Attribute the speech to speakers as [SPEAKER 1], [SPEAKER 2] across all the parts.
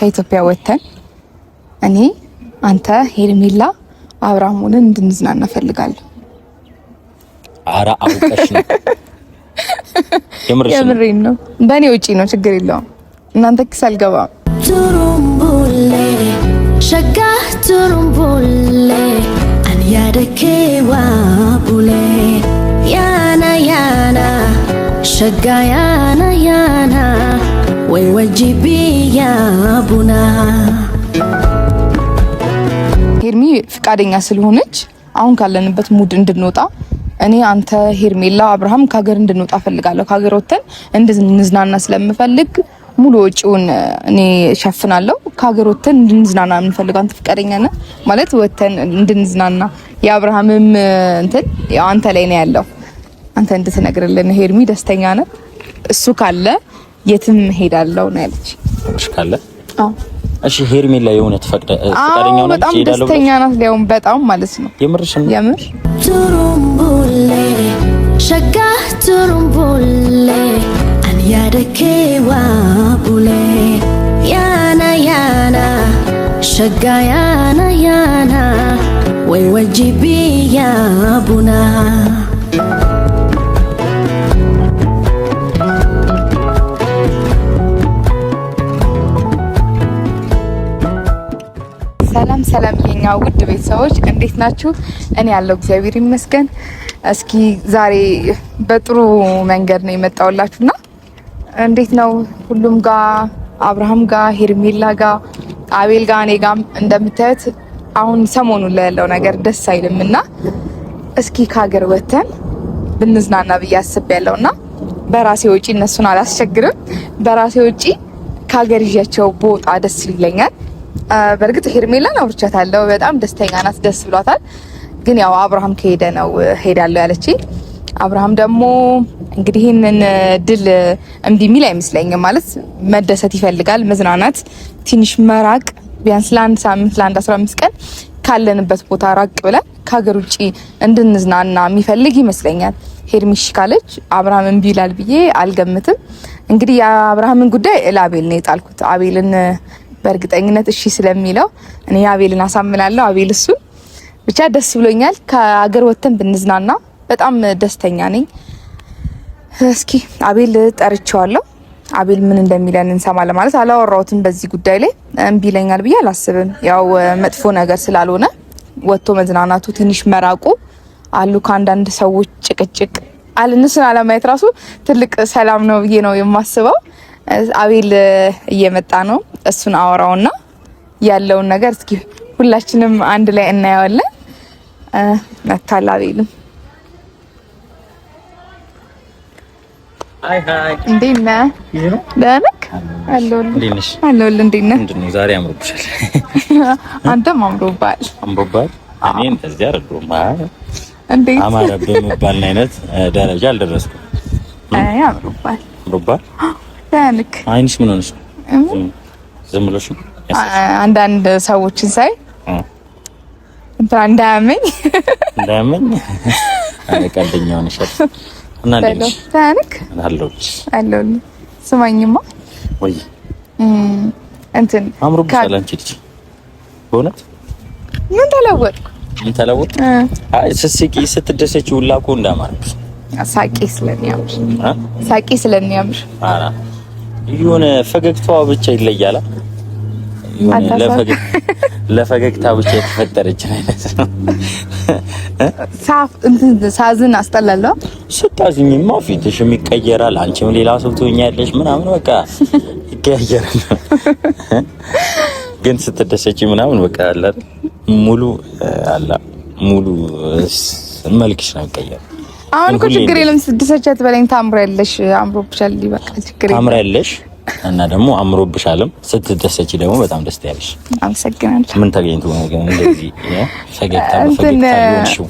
[SPEAKER 1] ከኢትዮጵያ ወጥተን እኔ፣ አንተ፣ ሄርሜላ፣ አብርሃም ሆነን እንድንዝናና እፈልጋለሁ።
[SPEAKER 2] ኧረ አውቀሽ ነው?
[SPEAKER 1] የምሬን ነው። በእኔ ውጪ ነው፣ ችግር የለውም። እናንተ ኪስ አልገባም።
[SPEAKER 3] ቱሩምቡሌ ሸጋ ቱሩምቡሌ አንያደኬ ዋቡሌ ያና ያና ሸጋ ያና ያና ወይ ወጂቢ ያቡና።
[SPEAKER 1] ሄርሚ ፍቃደኛ ስለሆነች አሁን ካለንበት mood እንድንወጣ እኔ፣ አንተ፣ ሄርሜላ፣ አብርሃም ከሀገር እንድንወጣ ፈልጋለሁ። ከሀገር ወጥተን እንድንዝናና ስለምፈልግ ሙሉ ወጪውን እኔ እሸፍናለሁ። ከሀገር ወጥተን እንድንዝናና የምንፈልገው አንተ ፍቃደኛ ነህ ማለት ወጥተን እንድንዝናና የአብርሃምም እንትን ያው አንተ ላይ ነው ያለው። አንተ እንድትነግርልን ሄርሚ ደስተኛ ነህ? እሱ ካለ የትም ሄዳለሁ ነው ያለች።
[SPEAKER 2] እሺ ካለ
[SPEAKER 1] አዎ።
[SPEAKER 2] እሺ ሄርሜላ የእውነት ፈቃደኛ ሆናለች?
[SPEAKER 1] በጣም ደስተኛ ናት። ሊያውም በጣም ማለት ነው።
[SPEAKER 2] የምርሽ ነው?
[SPEAKER 1] የምር።
[SPEAKER 3] ቱሩምቡሌ ሸጋ ቱሩምቡሌ አንያደኬ ዋቡሌ ያና ያና ሸጋ ያና ያና ወይ ወጂቢ ያቡና።
[SPEAKER 1] ሰላም ሰላም፣ የኛ ውድ ቤተሰቦች እንዴት ናችሁ? እኔ ያለው እግዚአብሔር ይመስገን። እስኪ ዛሬ በጥሩ መንገድ ነው የመጣሁላችሁና እንዴት ነው ሁሉም ጋር፣ አብርሃም ጋር፣ ሄርሜላ ጋር፣ አቤል ጋር፣ እኔ ጋም እንደምታዩት አሁን ሰሞኑን ላይ ያለው ነገር ደስ አይልም እና እስኪ ከሀገር ወጥተን ብንዝናና ብዬ አስቤያለሁና በራሴ ወጪ እነሱን አላስቸግርም። በራሴ ወጪ ከሀገር ይዣቸው ብወጣ ደስ ይለኛል። በእርግጥ ሄርሜላን አውርቻታለሁ። በጣም ደስተኛ ናት፣ ደስ ብሏታል። ግን ያው አብርሃም ከሄደ ነው ሄዳለሁ ያለችኝ። አብርሃም ደግሞ እንግዲህ ይህንን ድል እምቢ የሚል አይመስለኝም። ማለት መደሰት ይፈልጋል፣ መዝናናት፣ ትንሽ መራቅ፣ ቢያንስ ለአንድ ሳምንት ለአንድ 15 ቀን ካለንበት ቦታ ራቅ ብለን ከሀገር ውጭ እንድንዝናና የሚፈልግ ይመስለኛል። ሄርሚሽ ካለች አብርሃም እምቢ ይላል ብዬ አልገምትም። እንግዲህ የአብርሃምን ጉዳይ ለአቤል ነው የጣልኩት። አቤልን በእርግጠኝነት እሺ ስለሚለው እኔ አቤልን አሳምናለሁ። አቤል እሱን ብቻ ደስ ብሎኛል። ከሀገር ወጥተን ብንዝናና በጣም ደስተኛ ነኝ። እስኪ አቤል ጠርቼዋለሁ። አቤል ምን እንደሚለን እንሰማለን። ማለት አላወራሁትም በዚህ ጉዳይ ላይ እምቢ ይለኛል ብዬ አላስብም። ያው መጥፎ ነገር ስላልሆነ ወጥቶ መዝናናቱ ትንሽ መራቁ አሉ ከአንዳንድ ሰዎች ጭቅጭቅ አለ እነሱን አለማየት ራሱ ትልቅ ሰላም ነው ብዬ ነው የማስበው። አቤል እየመጣ ነው። እሱን አወራውና ያለውን ነገር እስኪ ሁላችንም አንድ ላይ እናየዋለን። መታል አቤልም።
[SPEAKER 2] Hi hi፣
[SPEAKER 1] እንዴት ነህ? ደህና ነህ? አለሁልህ አለሁልህ። እንዴት ነህ?
[SPEAKER 2] ምንድን ነው ዛሬ አምሮብሻል?
[SPEAKER 1] አንተም አምሮብሃል።
[SPEAKER 2] አምሮብሃል? እኔ እንደዚህ አይደለሁም።
[SPEAKER 1] እንዴት
[SPEAKER 2] አማረብህ የሚባል አይነት ደረጃ አልደረስኩም።
[SPEAKER 1] አይ አምሮብሃል።
[SPEAKER 2] አምሮብሃል?
[SPEAKER 1] ደህና ነህ?
[SPEAKER 2] አይንሽ ምን ሆነሽ ነው? ዝም ብሎሽ ነው?
[SPEAKER 1] አንዳንድ ሰዎችን ሳይ እንትና እንዳያመኝ
[SPEAKER 2] እንዳያመኝ። አይ ቀልደኛ ሆነሻል። እና እንዴት ነሽ?
[SPEAKER 1] ደህና ነህ?
[SPEAKER 2] አለሁልሽ።
[SPEAKER 1] አለሁልህ። ስማኝማ
[SPEAKER 2] ወይ
[SPEAKER 1] እንትን
[SPEAKER 2] አምሮብሻል አንቺ ልጅ በእውነት።
[SPEAKER 1] ምን ተለወጥኩ?
[SPEAKER 2] ምን ተለወጥኩ? አይ ስትስቂ ስትደሰቺ ሁላ እኮ እንዳማረብሽ።
[SPEAKER 1] ሳቄ ስለሚያምር ሳቄ ስለሚያምር።
[SPEAKER 2] ኧረ የሆነ ፈገግታዋ ብቻ ይለያል። ለፈገግታ ብቻ የተፈጠረች አይነት ነው።
[SPEAKER 1] ሳዝን አስጠላለሁ።
[SPEAKER 2] ስታዝኝማ ፊትሽም ይቀየራል፣ አንቺም ሌላ ሰው ትሆኛለሽ ምናምን በቃ ይቀያየራል። ግን ስትደሰቺ ምናምን በቃ አለ ሙሉ አለ ሙሉ መልክሽ ነው የሚቀየረው።
[SPEAKER 1] አሁን እኮ ችግር የለም። ስትደሰቺ አትበለኝ፣ ታምሪያለሽ፣ አምሮብሻል። በቃ ችግር የለም።
[SPEAKER 2] ታምሪያለሽ እና ደግሞ አምሮብሻልም። ስትደሰቺ ደግሞ በጣም ደስ ያለሽ።
[SPEAKER 1] አመሰግናለሁ።
[SPEAKER 2] ምን ተገኝቶ ነው ግን እንደዚህ ፈገግታ በፈገግታ ሊሆንሽው?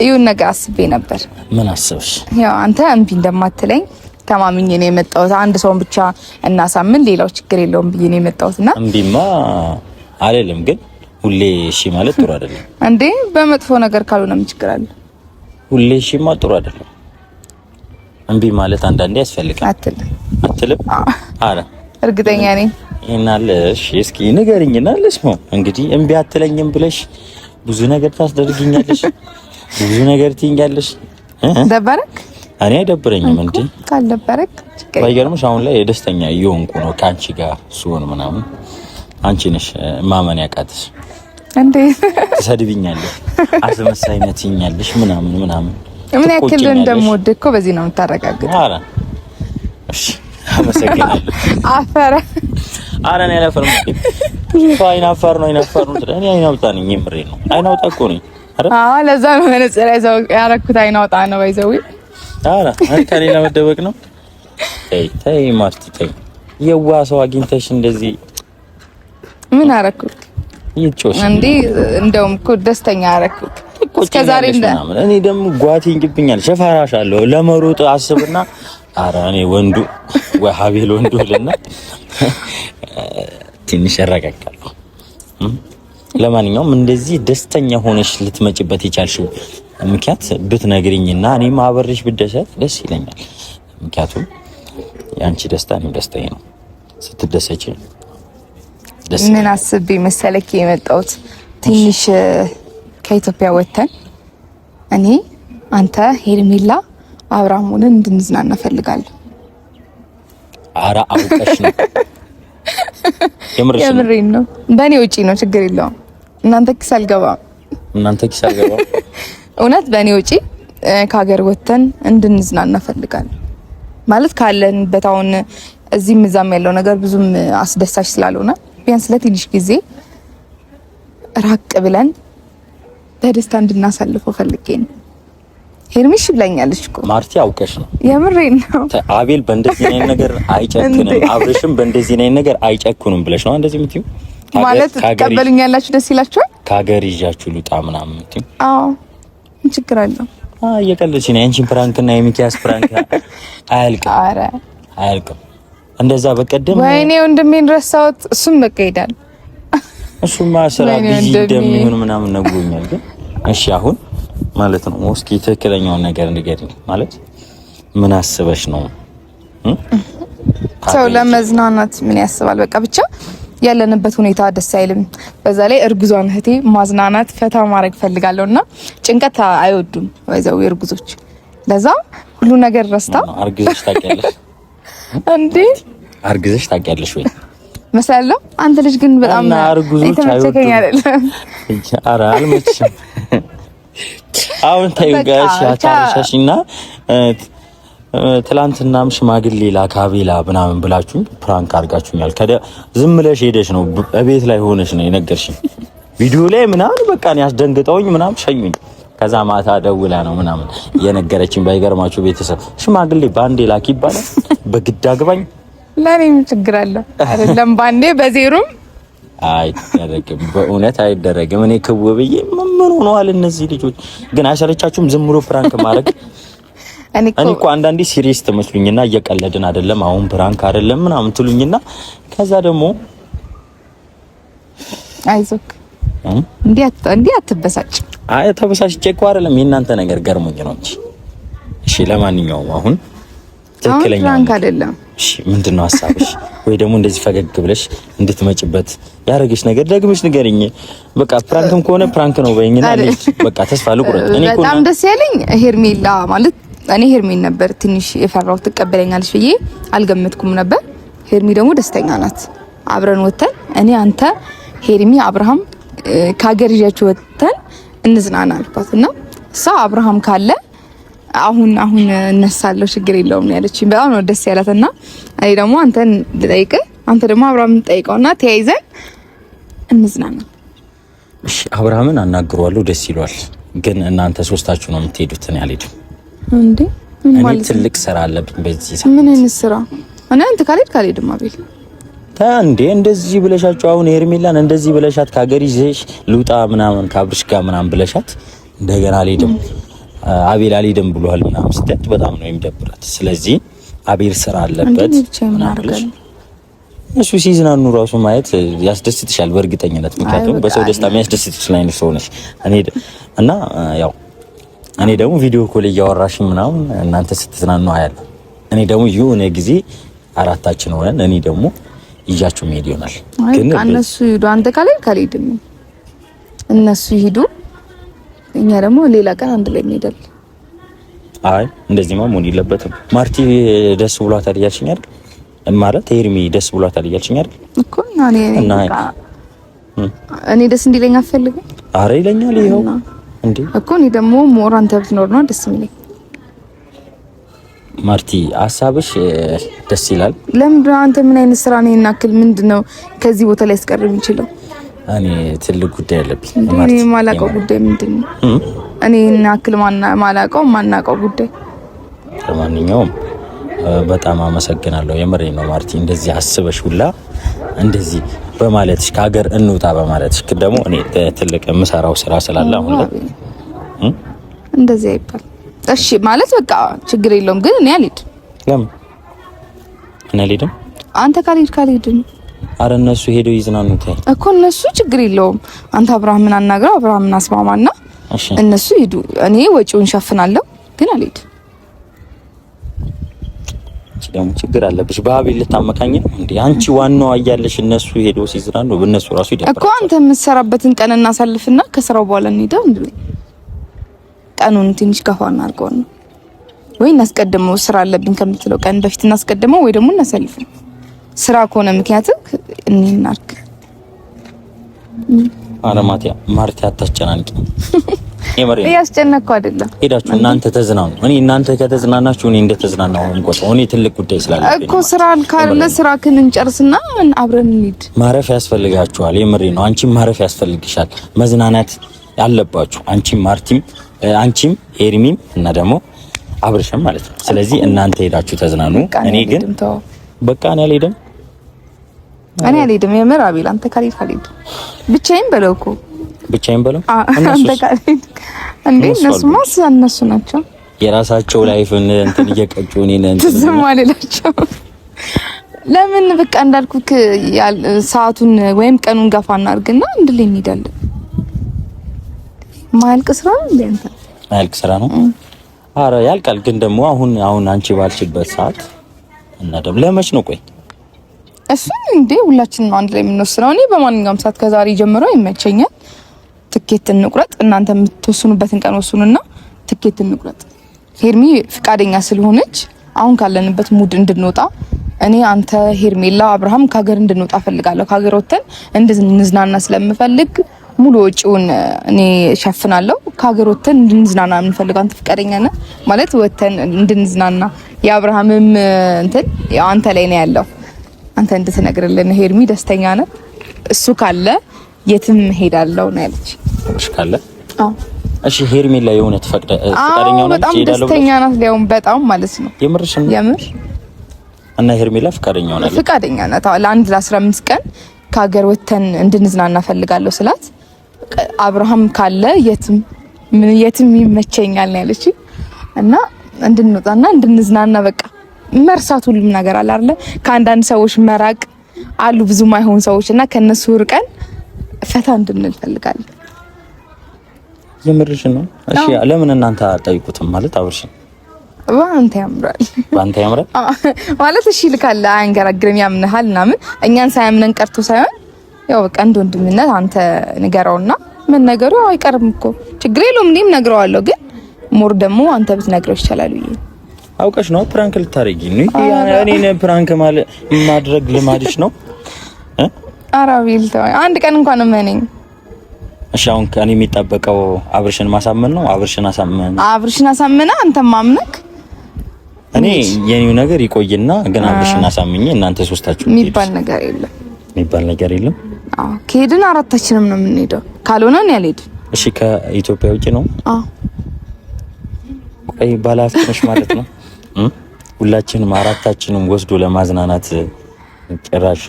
[SPEAKER 1] ይሁን ነገር አስቤ ነበር።
[SPEAKER 2] ምን አሰብሽ?
[SPEAKER 1] ያው አንተ እምቢ እንደማትለኝ ተማምኜ ነው የመጣሁት። አንድ ሰውን ብቻ እናሳምን፣ ሌላው ችግር የለውም ብዬ ነው የመጣሁት እና
[SPEAKER 2] እምቢማ አይደለም፣ ግን ሁሌ እሺ ማለት ጥሩ አይደለም
[SPEAKER 1] እንዴ። በመጥፎ ነገር ካልሆነ ምን ችግር አለ?
[SPEAKER 2] ሁሌ እሺማ ጥሩ አይደለም። እምቢ ማለት አንዳንዴ ያስፈልጋል።
[SPEAKER 1] አትልም
[SPEAKER 2] አትልም? አረ
[SPEAKER 1] እርግጠኛ ነኝ።
[SPEAKER 2] ይናለ እሺ፣ እስኪ ንገሪኝና ልስማው። እንግዲህ እምቢ አትለኝም ብለሽ ብዙ ነገር ታስደርግኛለሽ፣ ብዙ ነገር ትይኛለሽ።
[SPEAKER 1] ደበረክ?
[SPEAKER 2] እኔ አይደብረኝም። እንዴ
[SPEAKER 1] ካልደበረክ
[SPEAKER 2] ባይገርምሽ አሁን ላይ ደስተኛ እየሆንኩ ነው ከአንቺ ጋር ስሆን ምናምን። አንቺ ነሽ ማመን ያቃትሽ።
[SPEAKER 1] እንዴ
[SPEAKER 2] ትሰድብኛለሽ፣ አስመሳይነት ትይኛለሽ ምናምን ምናምን።
[SPEAKER 1] ምን ያክል እንደምወድህ እኮ በዚህ ነው የምታረጋግጠው።
[SPEAKER 2] ኧረ እሺ፣ አመሰግናለሁ።
[SPEAKER 1] አፈረ።
[SPEAKER 2] ኧረ እኔ አላፈርም። ብዙ ሰው አይን አፋር ነው አይን አፋር ነው። እኔ አይን አውጣ ነኝ። የምሬን ነው። አይን አውጣ እኮ ነኝ።
[SPEAKER 1] አዎ ለዛ ነው መነጽር ያደረኩት። አይን አውጣ ነው ባይዘው።
[SPEAKER 2] ኧረ ከሌላ መደበቅ ነው። ተይ ተይ ማርቲ ተይ። የዋ ሰው አግኝተሽ እንደዚህ
[SPEAKER 1] ምን አደረኩት እንዴ? እንደውም እኮ ደስተኛ አደረኩት እስከ ዛሬ።
[SPEAKER 2] እኔ ደግሞ ጓቴ ይንግብኛል፣ ሸፈራሻለሁ ለመሮጥ አስብና ኧረ እኔ ወንዱ ወይ ሀቤል ወንዱ ልና ትንሽ እረጋጋለሁ። ለማንኛውም እንደዚህ ደስተኛ ሆነሽ ልትመጭበት የቻልሽው ምክንያት ብትነግሪኝና እኔም አብሬሽ ብደሰት ደስ ይለኛል። ምክንያቱም የአንቺ ደስታ እኔም ደስታዬ ነው። ስትደሰች
[SPEAKER 1] ደስ ምን አስቤ መሰለክ የመጣሁት ትንሽ ከኢትዮጵያ ወጥተን እኔ አንተ ሄርሜላ አብርሃም ሆነን እንድንዝናና እፈልጋለሁ።
[SPEAKER 2] ኧረ አውቀሽ ነው?
[SPEAKER 1] የምሬን ነው። በእኔ ውጪ ነው፣ ችግር የለውም። እናንተ ኪስ አልገባም።
[SPEAKER 2] እናንተ ኪስ አልገባም።
[SPEAKER 1] እውነት በእኔ ውጪ ከሀገር ወጥተን እንድንዝናና እፈልጋለሁ። ማለት ካለንበት አሁን እዚህም እዛም ያለው ነገር ብዙም አስደሳች ስላልሆነ ቢያንስ ለትንሽ ጊዜ ራቅ ብለን በደስታ እንድናሳልፈው ፈልጌ ነው። ሄርሚሽ ብላኛለች እኮ
[SPEAKER 2] ማርቲ፣ አውቀሽ ነው?
[SPEAKER 1] የምሬን ነው።
[SPEAKER 2] አቤል በእንደዚህ አይነት ነገር አይጨክንም፣ አብርሽም በእንደዚህ አይነት ነገር አይጨክኑም ብለሽ ነው እንደዚህ የምትይው?
[SPEAKER 1] ማለት ትቀበሉኛላችሁ? ደስ ይላችኋል?
[SPEAKER 2] ከሀገር ይዣችሁ ልውጣ ምናምን የምትይው?
[SPEAKER 1] አዎ፣ ምን ችግር አለው?
[SPEAKER 2] እየቀለድሽ ነው። የአንቺን prank እና የሚኪያስ prank አያልቅም።
[SPEAKER 1] ኧረ
[SPEAKER 2] አያልቅም። እንደዛ በቀደም
[SPEAKER 1] ወይኔ ወንድሜን ረሳሁት። እሱም በቃ ይሄዳል።
[SPEAKER 2] እሱማ ስራ busy እንደሚሆን ምናምን ነግሮኛል። ግን እሺ አሁን ማለት ነው እስኪ ትክክለኛውን ነገር ንገሪኝ። ማለት ምን አስበሽ ነው?
[SPEAKER 1] ሰው ለመዝናናት ምን ያስባል? በቃ ብቻ ያለንበት ሁኔታ ደስ አይልም። በዛ ላይ እርጉዟን እህቴ ማዝናናት ፈታ ማድረግ ፈልጋለሁ እና ጭንቀት አይወዱም ወይዘው እርጉዞች። ለዛ ሁሉ ነገር ረስታ
[SPEAKER 2] አርግዘሽ ታውቂያለሽ
[SPEAKER 1] እንዴ?
[SPEAKER 2] አርግዘሽ ታውቂያለሽ ወይ
[SPEAKER 1] መሰለው? አንተ ልጅ ግን በጣም
[SPEAKER 2] የተመቸከኝ አይደለም። ኧረ አልመችሽም። አሁን ተይው ጋሽ አታረሻሽና ትላንትናም ሽማግሌ ላካቤላ ምናምን ብላችሁ prank አድርጋችሁኛል። ዝም ብለሽ ሄደሽ ነው እቤት ላይ ሆነሽ ነው የነገርሽኝ። ቪዲዮ ላይ ምናምን በቃ ነው ያስደንግጠውኝ ምናምን ሸኙኝ። ከዛ ማታ ደውላ ነው ምናምን የነገረችኝ። ባይገርማችሁ ቤተሰብ ሽማግሌ ባንዴ ላክ ይባላል። በግድ አግባኝ።
[SPEAKER 1] ለኔ ምን ችግር አለ? አይደለም ባንዴ በዜሮም
[SPEAKER 2] አይደረግም፣ በእውነት አይደረግም። እኔ ክው ብዬ ምን ሆነዋል እነዚህ ልጆች ግን አይሰለቻችሁም? ዝም ብሎ prank ማድረግ እኔ እኮ አንዳንዴ serious ትመስሉኝና እየቀለድን አይደለም አሁን prank አይደለም ምናምን ትሉኝና ከዛ ደግሞ
[SPEAKER 1] አይዞክ እንዲህ አትበሳጭ።
[SPEAKER 2] አይ ተበሳጭቼ እኮ አይደለም የእናንተ ነገር ገርሞኝ ነው እንጂ። እሺ ለማንኛውም አሁን ትክክለኛ
[SPEAKER 1] prank አይደለም።
[SPEAKER 2] እሺ ምንድነው ሀሳብሽ? ወይ ደግሞ እንደዚህ ፈገግ ብለሽ እንድትመጭበት ያደረገሽ ነገር ደግመሽ ንገሪኝ። በቃ prank ም ከሆነ prank ነው በይኝና በቃ ተስፋ ልቁረጥ።
[SPEAKER 1] እኔ በጣም ደስ ያለኝ ሄርሜላ ማለት እኔ ሄርሜን ነበር ትንሽ የፈራሁት ትቀበለኛለች ብዬ አልገመትኩም ነበር። ሄርሚ ደግሞ ደስተኛ ናት። አብረን ወተን እኔ አንተ ሄርሚ አብርሃም ከሀገር ይዣችሁ ወተን እንዝናና አልኳት እና እሷ አብርሃም ካለ አሁን አሁን እነሳለሁ ችግር የለውም ያለችኝ። በጣም ነው ደስ ያላት እና እኔ ደግሞ አንተን ልጠይቅህ አንተ ደግሞ አብርሃምን ጠይቀውና ተያይዘን እንዝናና።
[SPEAKER 2] እሺ አብርሃምን አናግረዋለሁ፣ ደስ ይለዋል። ግን እናንተ ሶስታችሁ ነው የምትሄዱት፣ እኔ አልሄድም።
[SPEAKER 1] እንዴ
[SPEAKER 2] ምን ማለት ነው? ትልቅ ስራ አለብኝ በዚህ ሰዓት።
[SPEAKER 1] ምን አይነት ስራ? እኔ አንተ ካልሄድክ አልሄድም አቤል።
[SPEAKER 2] እንዴ እንደዚህ ብለሻቸው አሁን ሄርሜላን እንደዚህ ብለሻት ከሀገር ይዘሽ ልውጣ ምናምን ከአብርሽ ጋር ምናምን ብለሻት እንደገና አልሄድም አቤል አልሄድም ብሏል ምናምን ስትያት በጣም ነው የሚደብራት። ስለዚህ አቤል ስራ አለበት ምናምን ብለሽ እሱ ሲዝናኑ ራሱ ማየት ያስደስትሻል በእርግጠኝነት። ምክንያቱም በሰው ደስታ የሚያስደስትሽ አይነት ሰው ነሽ። እኔ እና ያው እኔ ደግሞ video call እያወራሽ ምናምን እናንተ ስትዝናኑ አያለሁ። እኔ ደግሞ የሆነ ጊዜ አራታችን ሆነን እኔ ደግሞ ይዣችሁ መሄድ ይሆናል።
[SPEAKER 1] ግን እነሱ ይሂዱ፣ አንተ ካልሄድክ አልሄድም። እነሱ ይሂዱ፣ እኛ ደግሞ ሌላ ቀን አንድ ላይ እንሄዳለን።
[SPEAKER 2] አይ እንደዚህማ መሆን የለበትም። ማርቲ ደስ ብሏታል እያልሽኝ አይደል? ማለት ሄርሚ ደስ ብሏታል እያልሽኝ አይደል?
[SPEAKER 1] እኮ እኔ ደስ እንዲለኝ አትፈልግም?
[SPEAKER 2] አረ ይለኛል። ይኸው እንዴ
[SPEAKER 1] እኮ እኔ ደግሞ more አንተ ብትኖር ነው ደስ የሚለኝ።
[SPEAKER 2] ማርቲ ሀሳብሽ ደስ ይላል።
[SPEAKER 1] ለምንድን ነው አንተ ምን አይነት ስራ ነው ይናክል? ምንድን ነው ከዚህ ቦታ ላይ ያስቀርብ የሚችለው?
[SPEAKER 2] እኔ ትልቅ ጉዳይ አለብኝ።
[SPEAKER 1] እኔ የማላውቀው ጉዳይ ምንድን ነው? እኔ እናክል ማላውቀው ማናውቀው ጉዳይ።
[SPEAKER 2] ለማንኛውም በጣም አመሰግናለሁ። የምሬ ነው ማርቲ፣ እንደዚህ አስበሽ ሁላ እንደዚህ በማለትሽ ከሀገር እንውጣ በማለትሽ ደግሞ እኔ ትልቅ የምሰራው ስራ ስላለ አሁን ላይ
[SPEAKER 1] እንደዚህ አይባል። እሺ ማለት በቃ ችግር የለውም ግን እኔ አልሄድም።
[SPEAKER 2] ለምን እኔ አልሄድም?
[SPEAKER 1] አንተ ካልሄድክ አልሄድም።
[SPEAKER 2] አረ እነሱ ሄደው ይዝናኑ
[SPEAKER 1] እኮ እነሱ ችግር የለውም። አንተ አብርሃምን አናግረው፣ አብርሃምን አስማማና እነሱ ሂዱ። እኔ ወጪውን ሸፍናለሁ፣ ግን አልሄድም።
[SPEAKER 2] አንቺ ደግሞ ችግር አለብሽ። በአቤል ልታመካኝ ነው እንዴ? አንቺ ዋናዋ እያለሽ እነሱ ሄደው ሲዝናኑ በእነሱ ራሱ ይደብራል
[SPEAKER 1] እኮ። አንተ የምትሰራበትን ቀን እናሳልፍና ከስራው በኋላ እንሄደው እንዴ። ቀኑን ትንሽ ገፋ እናድርገው ነው ወይ እናስቀድመው። ስራ አለብኝ ከምትለው ቀን በፊት እናስቀድመው ወይ ደግሞ እናሳልፈው። ስራ ከሆነ ምክንያትህ እናርግ።
[SPEAKER 2] ኧረ ማርቲ አታስጨናንቂ።
[SPEAKER 1] እያስጨነቅኩ አይደለም።
[SPEAKER 2] ሄዳችሁ እናንተ ተዝናኑ። እኔ እናንተ ከተዝናናችሁ እኔ እንደተዝናናሁ ነው የምቆጥረው። እኔ ትልቅ ጉዳይ ስላለብኝ
[SPEAKER 1] እኮ ስራ ካለ ስራክን እንጨርስና አብረን እንሂድ።
[SPEAKER 2] ማረፍ ያስፈልጋችኋል። የምሬ ነው። አንቺም ማረፍ ያስፈልግሻል። መዝናናት ያለባችሁ አንቺም፣ ማርቲም፣ አንቺም፣ ኤርሚም እና ደግሞ አብርሽም ማለት ነው። ስለዚህ እናንተ ሄዳችሁ ተዝናኑ። እኔ ግን በቃ እኔ አልሄድም።
[SPEAKER 1] እኔ አልሄድም። የምር አቤል አንተ ካልሄድክ አልሄድም። ብቻዬን በለው እኮ
[SPEAKER 2] ብቻዬን በለው
[SPEAKER 1] አንተ ካልሄድክ እንዴ እነሱማ እነሱ ናቸው
[SPEAKER 2] የራሳቸው life እንትን እየቀጩ እኔን እንትን
[SPEAKER 1] ዝም አልላቸውም። ለምን በቃ እንዳልኩክ ሰዓቱን ወይም ቀኑን ገፋ እናድርግና አንድ ላይ እንሄዳለን። ማያልቅ ስራ ነው እንዴ አንተ?
[SPEAKER 2] ማያልቅ ስራ ነው። አረ ያልቃል። ግን ደግሞ አሁን አሁን አንቺ ባልሽበት ሰዓት እና ደግሞ ለመች ነው ቆይ
[SPEAKER 1] እሱን እንዴ ሁላችንም አንድ ላይ የምንወስነው። እኔ በማንኛውም ሰዓት ከዛሬ ጀምሮ ይመቸኛል። ትኬት እንቁረጥ፣ እናንተ የምትወስኑበትን ቀን ወስኑና ትኬት እንቁረጥ። ሄርሚ ፍቃደኛ ስለሆነች አሁን ካለንበት mood እንድንወጣ እኔ፣ አንተ፣ ሄርሜላ፣ አብርሃም ከሀገር እንድንወጣ ፈልጋለሁ። ከሀገር ወጥተን እንድንዝናና ስለምፈልግ ሙሉ ወጪውን እኔ እሸፍናለሁ። ከሀገር ወጥተን እንድንዝናና የምንፈልገው አንተ ፍቃደኛ ነህ ማለት ወጥተን እንድንዝናና የአብርሃምም እንትን አንተ ላይ ነው ያለው አንተ እንድትነግርልን ሄርሚ ደስተኛ ነው። እሱ ካለ የትም ሄዳለው ነው ያለች።
[SPEAKER 2] እሺ ካለ አዎ፣ እሺ ሄርሜላ የእውነት ፈቃደኛ ሆናለች?
[SPEAKER 1] በጣም ደስተኛ ናት። ሊያውም በጣም ማለት ነው።
[SPEAKER 2] የምርሽ ነው?
[SPEAKER 1] የምር
[SPEAKER 2] እና ሄርሜላ ፈቃደኛ ሆናለች?
[SPEAKER 1] ፈቃደኛ ናት። አዎ፣ ለአንድ ለ15 ቀን ከሀገር ወጥተን እንድንዝናና ፈልጋለሁ ስላት አብርሃም ካለ የትም ምን የትም ይመቸኛል ነው ያለች። እና እንድንወጣና እንድንዝናና በቃ መርሳት ሁሉም ነገር አለ አይደለ? ከአንዳንድ ሰዎች መራቅ አሉ ብዙ ማይሆን ሰዎች እና ከነሱ ርቀን ፈታ እንድንል ፈልጋለን።
[SPEAKER 2] የምርሽ ነው? እሺ ለምን እናንተ አጠይቁትም? ማለት አብርሽን
[SPEAKER 1] በአንተ ያምራል፣
[SPEAKER 2] በአንተ ያምራል
[SPEAKER 1] ማለት እሺ ልካለ አያንገራግርም፣ ያምንሃል ምናምን እኛን ሳያምነን ቀርቶ ሳይሆን ያው በቃ እንደ ወንድምነት አንተ ንገረውና መነገሩ አይቀርም እኮ ችግር የለውም። እኔም ነግረዋለሁ፣ ግን more ደግሞ አንተ ብትነግረው ይቻላል ብዬ
[SPEAKER 2] አውቀሽ ነው prank ልታረጊ ነው? እኔን prank ማድረግ ልማድሽ ነው?
[SPEAKER 1] ኧረ አቤል ተው፣ አንድ ቀን እንኳን እመነኝ።
[SPEAKER 2] እሺ አሁን ከእኔ የሚጠበቀው አብርሽን ማሳመን ነው። አብርሽን አሳመን፣
[SPEAKER 1] አብርሽን አሳምና አንተም ማምነክ
[SPEAKER 2] እኔ የኔው ነገር ይቆይና ግን አብርሽን አሳምኜ እናንተ ሶስታችሁ
[SPEAKER 1] የሚባል ነገር የለም፣
[SPEAKER 2] የሚባል ነገር የለም።
[SPEAKER 1] አዎ ከሄድን አራታችንም ነው የምንሄደው። ካልሆነ እኔ አልሄድም።
[SPEAKER 2] እሺ ከኢትዮጵያ ውጪ ነው?
[SPEAKER 1] አዎ።
[SPEAKER 2] ቆይ ባለሀብት ነሽ ማለት ነው? ሁላችንም አራታችንም ወስዶ ለማዝናናት ጭራሽ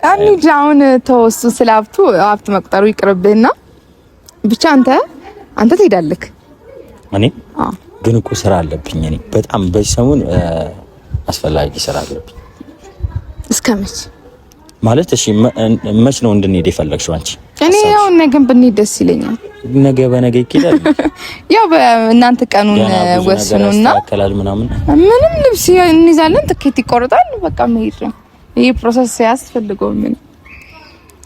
[SPEAKER 1] እንሂድ። አሁን ተወሱ ስለ ሀብቱ ሀብት መቁጠሩ ይቅርብህና ብቻ አንተ አንተ ትሄዳለህ።
[SPEAKER 2] እኔ ግን እኮ ስራ አለብኝ። እኔ በጣም በዚህ ሰሞን አስፈላጊ ስራ አለብኝ።
[SPEAKER 1] እስከ መች
[SPEAKER 2] ማለት? እሺ መች ነው እንድንሄድ የፈለግሽው አንቺ?
[SPEAKER 1] እኔ ያው ነገ ብንሄድ ደስ ይለኛል።
[SPEAKER 2] ነገ በነገ ይኬዳል።
[SPEAKER 1] ያው እናንተ ቀኑን ወስኑና
[SPEAKER 2] ምናምን
[SPEAKER 1] ምንም ልብስ እንይዛለን፣ ትኬት ይቆርጣል። በቃ መሄድ ነው። ይህ process ያስፈልገው ምን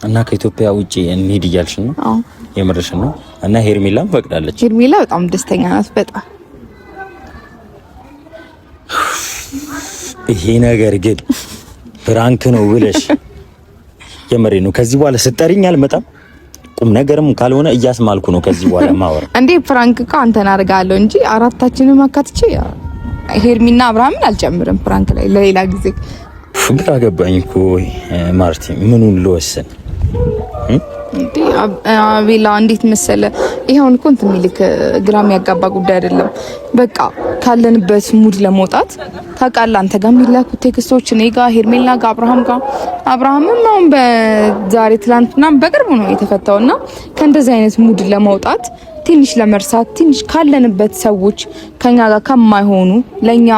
[SPEAKER 2] እና ከኢትዮጵያ ውጪ እንሂድ እያልሽ ነው?
[SPEAKER 1] አዎ
[SPEAKER 2] የምርሽ ነው? እና ሄርሜላም ፈቅዳለች።
[SPEAKER 1] ሄርሜላ በጣም ደስተኛ ናት። በጣም
[SPEAKER 2] ይሄ ነገር ግን prank ነው ብለሽ የምሬ ነው። ከዚህ በኋላ ስጠሪኝ አልመጣም። ቁም ነገርም ካልሆነ እያስማልኩ ነው ከዚህ በኋላ ማወራ።
[SPEAKER 1] እንዴ prank እኮ አንተን አድርጋለሁ እንጂ አራታችንም አካትቼ ሄርሚና አብርሃምን አልጨምርም prank ላይ ለሌላ ጊዜ።
[SPEAKER 2] ግራ ገባኝ እኮ ማርቲ፣ ምኑን ልወስን?
[SPEAKER 1] እንዴ አቤላ እንዴት መሰለ፣ ይሄውን እኮ እንትን የሚልክ ግራ የሚያጋባ ጉዳይ አይደለም። በቃ ካለንበት mood ለመውጣት ታውቃለህ፣ አንተ ጋር የሚላኩት text ኦች እኔ ጋር፣ ሄርሜላ ጋር፣ አብርሃም ጋር። አብርሃምም አሁን በዛሬ ትላንትና በቅርቡ ነው የተፈታውና ከእንደዚህ አይነት mood ለመውጣት ትንሽ ለመርሳት ትንሽ ካለንበት ሰዎች ከኛ ጋር ከማይሆኑ ለኛ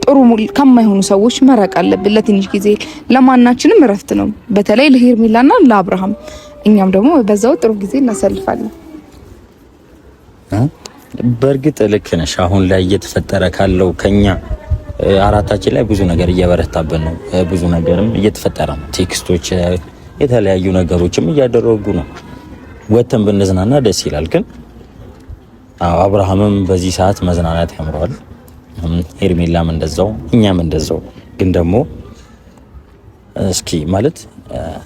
[SPEAKER 1] ጥሩ ከማይሆኑ ሰዎች መራቅ አለብን ለትንሽ ጊዜ። ለማናችንም እረፍት ነው፣ በተለይ ለሄርሜላና ለአብርሃም። እኛም ደግሞ በዛው ጥሩ ጊዜ እናሳልፋለን።
[SPEAKER 2] በእርግጥ ልክ ነሽ። አሁን ላይ እየተፈጠረ ካለው ከኛ አራታችን ላይ ብዙ ነገር እየበረታብን ነው። ብዙ ነገርም እየተፈጠረ ነው። text ኦች፣ የተለያዩ ነገሮችም እያደረጉ ነው። ወተን ብንዝናና ደስ ይላል። ግን አብርሃምም በዚህ ሰዓት መዝናናት ያምረዋል። ሄርሜላም እንደዛው፣ እኛም እንደዛው። ግን ደግሞ እስኪ ማለት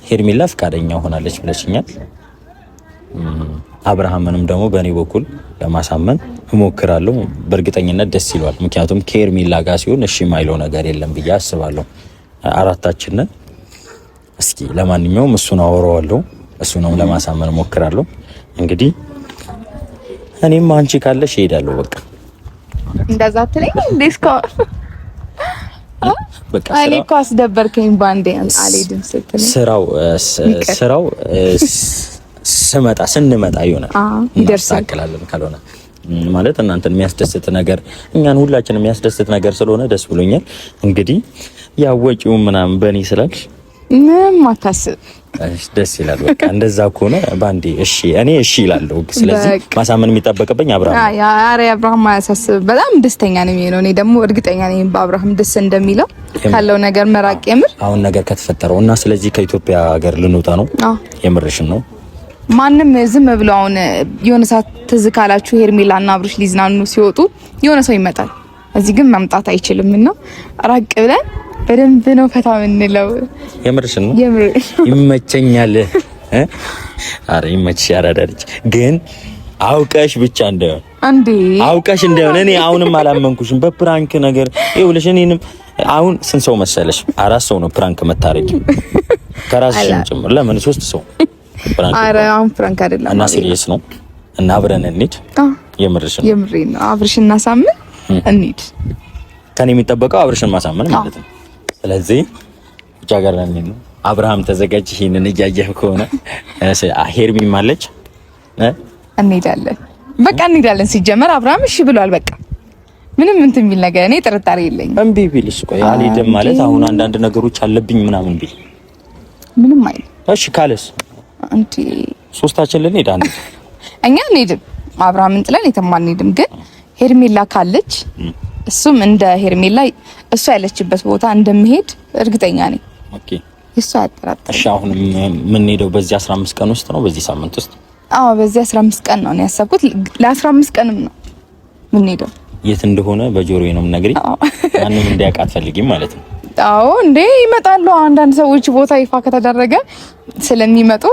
[SPEAKER 2] ሄርሜላ ፈቃደኛ ሆናለች ብለሽኛል። አብርሃምንም ደግሞ በእኔ በኩል ለማሳመን እሞክራለሁ። በእርግጠኝነት ደስ ይለዋል። ምክንያቱም ከሄርሜላ ጋር ሲሆን እሺ የማይለው ነገር የለም ብዬ አስባለሁ። አራታችንን እስኪ ለማንኛውም እሱን አወራዋለሁ፣ እሱንም ለማሳመን እሞክራለሁ። እንግዲህ እኔም አንቺ ካለሽ እሄዳለሁ። በቃ
[SPEAKER 1] እንደዛ አትለኝ እንዴ? እስካሁን
[SPEAKER 2] በቃ
[SPEAKER 1] እኔ እኮ አስደበርከኝ ባንዴ አልሄድም ስትለኝ።
[SPEAKER 2] ስራው ስራው ስመጣ ስንመጣ ይሆናል እናስተካክላለን። ካልሆነ ማለት እናንተን የሚያስደስት ነገር እኛን ሁላችን የሚያስደስት ነገር ስለሆነ ደስ ብሎኛል። እንግዲህ ያው ወጪው ምናምን በእኔ ስላልሽ
[SPEAKER 1] ምንም አታስብ፣
[SPEAKER 2] ደስ ይላል። በቃ እንደዛ ከሆነ ባንዴ እሺ፣ እኔ እሺ እላለሁ። ስለዚህ ማሳመን የሚጠበቅብኝ አብርሃም ነው።
[SPEAKER 1] ኧረ አብርሃም አያሳስብ፣ በጣም ደስተኛ ነው የሚሆነው። እኔ ደግሞ እርግጠኛ ነኝ በአብርሃም ደስ እንደሚለው ካለው ነገር መራቅ የምር
[SPEAKER 2] አሁን ነገር ከተፈጠረው እና ስለዚህ ከኢትዮጵያ ሀገር ልንወጣ ነው። የምርሽን ነው?
[SPEAKER 1] ማንም ዝም ብሎ አሁን የሆነ ሰዓት ትዝ ካላችሁ ሄርሜላ እና አብርሽ ሊዝናኑ ሲወጡ የሆነ ሰው ይመጣል። እዚህ ግን መምጣት አይችልም እና ራቅ ብለን በደንብ ነው ፈታ የምንለው።
[SPEAKER 2] የምርሽን ነው? የምር ይመቸኛል። አረ ይመችሽ። አራዳ ልጅ ግን አውቀሽ ብቻ እንዳይሆን
[SPEAKER 1] እንዴ፣
[SPEAKER 2] አውቀሽ እንዳይሆን። እኔ አሁንም አላመንኩሽም በ prank ነገር ይኸውልሽ። እኔንም አሁን ስንት ሰው መሰለሽ? አራት ሰው ነው prank መታረቂ ከራስሽም ጭምር። ለምን ሶስት ሰው
[SPEAKER 1] prank? አረ አሁን prank አይደለም
[SPEAKER 2] እና serious ነው። እና አብረን እንሂድ። የምርሽን ነው?
[SPEAKER 1] የምሬን ነው። አብርሽን እናሳምን እንሂድ።
[SPEAKER 2] ከኔ የሚጠበቀው አብርሽን ማሳመን ማለት ነው። ስለዚህ ውጭ ሀገር ለሚል ነው። አብርሃም ተዘጋጅ። ይሄንን እያየህ ከሆነ ሄርሚም አለች።
[SPEAKER 1] እንሄዳለን፣ በቃ እንሄዳለን። ሲጀመር አብርሃም እሺ ብሏል። በቃ ምንም እንትን የሚል ነገር እኔ ጥርጣሬ የለኝም።
[SPEAKER 2] እምቢ ቢልስ? ቆይ አልሄድም ማለት አሁን አንዳንድ ነገሮች አለብኝ ምናምን ቢል
[SPEAKER 1] ምንም አይልም።
[SPEAKER 2] እሺ ካለስ?
[SPEAKER 1] እንዴ
[SPEAKER 2] ሶስታችን ልንሄድ አንድ
[SPEAKER 1] እኛ አንሄድም፣ አብርሃምን ጥለን የትም አንሄድም። ግን ሄርሜላ ካለች እሱም እንደ ሄርሜላ እሷ ያለችበት ቦታ እንደምሄድ እርግጠኛ ነኝ።
[SPEAKER 2] okay
[SPEAKER 1] እሷ አያጠራጥርም።
[SPEAKER 2] እሺ አሁን የምንሄደው በዚህ 15 ቀን ውስጥ ነው? በዚህ ሳምንት ውስጥ?
[SPEAKER 1] አዎ በዚህ 15 ቀን ነው ያሰብኩት። ለ15 ቀንም ነው የምንሄደው።
[SPEAKER 2] የት እንደሆነ በጆሮዬ ነው የምነግሪኝ። ማንም እንዲያውቅ አትፈልጊም ማለት ነው?
[SPEAKER 1] አዎ እንዴ ይመጣሉ። አንዳንድ ሰዎች ቦታ ይፋ ከተደረገ ስለሚመጡ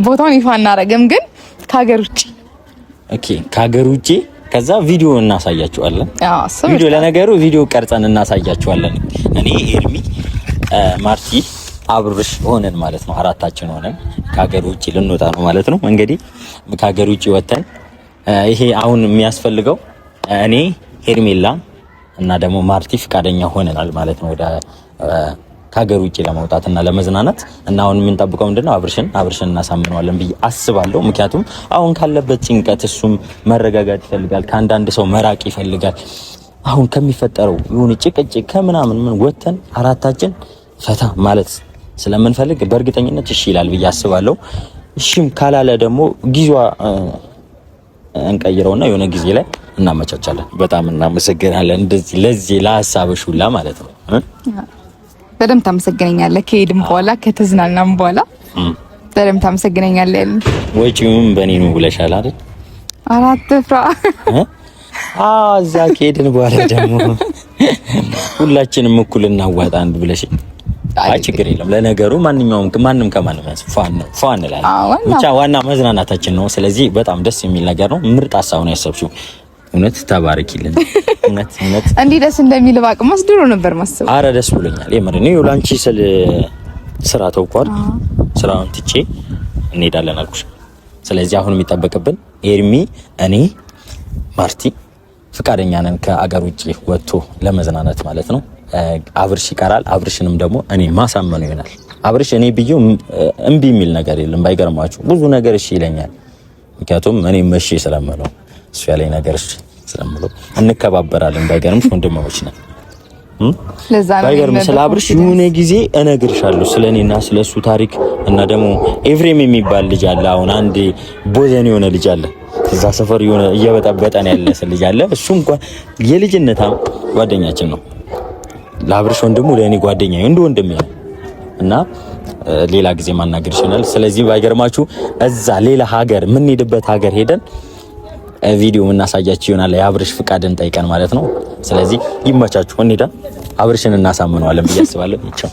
[SPEAKER 1] ቦታውን ይፋ እናረግም፣ ግን ከሀገር ውጪ።
[SPEAKER 2] okay ከሀገር ውጪ ከዛ ቪዲዮ እናሳያችኋለን። ቪዲዮ ለነገሩ ቪዲዮ ቀርጸን እናሳያችኋለን። እኔ ኤርሚ፣ ማርቲ፣ አብርሽ ሆነን ማለት ነው አራታችን ሆነን ከሀገር ውጪ ልንወጣ ነው ማለት ነው። እንግዲህ ከሀገር ውጪ ወጥተን ይሄ አሁን የሚያስፈልገው እኔ ሄርሜላ እና ደግሞ ማርቲ ፍቃደኛ ሆነናል ማለት ነው ወደ ከሀገር ውጭ ለመውጣት እና ለመዝናናት እና አሁን የምንጠብቀው ምንድነው አብርሽን እናሳምነዋለን ብዬ አስባለሁ። ምክንያቱም አሁን ካለበት ጭንቀት እሱም መረጋጋት ይፈልጋል፣ ከአንዳንድ ሰው መራቅ ይፈልጋል። አሁን ከሚፈጠረው የሆነ ጭቅጭቅ ከምናምን ምን ወተን አራታችን ፈታ ማለት ስለምንፈልግ በእርግጠኝነት እሺ ይላል ብዬ አስባለሁ። እሺም ካላለ ደግሞ ጊዜዋ እንቀይረውና የሆነ ጊዜ ላይ እናመቻቻለን። በጣም እናመሰግናለን። እንደዚህ ለዚህ ለሀሳብሽ ሁላ ማለት ነው።
[SPEAKER 1] በደንብ ታመሰግነኛለህ። ከሄድም በኋላ ከተዝናናም በኋላ በደንብ ታመሰግነኛለህ። ያለኝ
[SPEAKER 2] ወጪውም በእኔ ነው ብለሻል አይደል?
[SPEAKER 1] አራት ፍራ።
[SPEAKER 2] እዛ ከሄድን በኋላ ደግሞ ሁላችንም እኩል እናዋጣ አንድ ብለሽ። አይ ችግር የለም። ለነገሩ ማንኛውም ማንም ከማንም ያንስ fun ነው፣ fun እንላለን። ብቻ ዋና መዝናናታችን ነው። ስለዚህ በጣም ደስ የሚል ነገር ነው። ምርጥ ሀሳብ ነው ያሰብሽው። እውነት ተባረኪልን። እውነት እውነት
[SPEAKER 1] እንዲህ ደስ እንደሚል ባቅማስ ድሮ ነበር ማሰብ።
[SPEAKER 2] አረ ደስ ብሎኛል የምር። እኔ ላንቺ ስል ስራ ተውኳል። ስራውን ትቼ እንሄዳለን አልኩሽ። ስለዚህ አሁን የሚጠበቅብን ኤርሚ፣ እኔ፣ ማርቲ ፍቃደኛ ነን ከአገር ውጭ ወጥቶ ለመዝናናት ማለት ነው። አብርሽ ይቀራል። አብርሽንም ደግሞ እኔ ማሳመኑ ይሆናል። አብርሽ እኔ ብዬው እምቢ የሚል ነገር የለም። ባይገርማችሁ ብዙ ነገር እሺ ይለኛል። ምክንያቱም እኔም እሺ ስለምለው እሱ ያለኝ ነገር እሺ ስለምለው እንከባበራለን። ባይገርምሽ ወንድማሞች ነን። ባይገርም ስለ አብርሽ የሆነ ጊዜ እነግርሻለሁ ስለ እኔና ስለ እሱ ታሪክ እና ደግሞ ኤፍሬም የሚባል ልጅ አለ። አሁን አንድ ቦዘን የሆነ ልጅ አለ እዛ ሰፈር የሆነ እየበጠበጠን ያለ ልጅ አለ። እሱ እንኳን የልጅነት ጓደኛችን ነው። ለአብርሽ ወንድሙ ለእኔ ጓደኛ እንደ ወንድሜ ነው እና ሌላ ጊዜ ማናገር ይችላል። ስለዚህ ባይገርማችሁ እዛ ሌላ ሀገር የምንሄድበት ሀገር ሄደን ቪዲዮ የምናሳያችሁ ይሆናል። የአብርሽ ፍቃድን ጠይቀን ማለት ነው። ስለዚህ ይመቻችሁ፣ እንሄዳ አብርሽን እናሳምነዋለን ብዬ አስባለሁ። ቻው።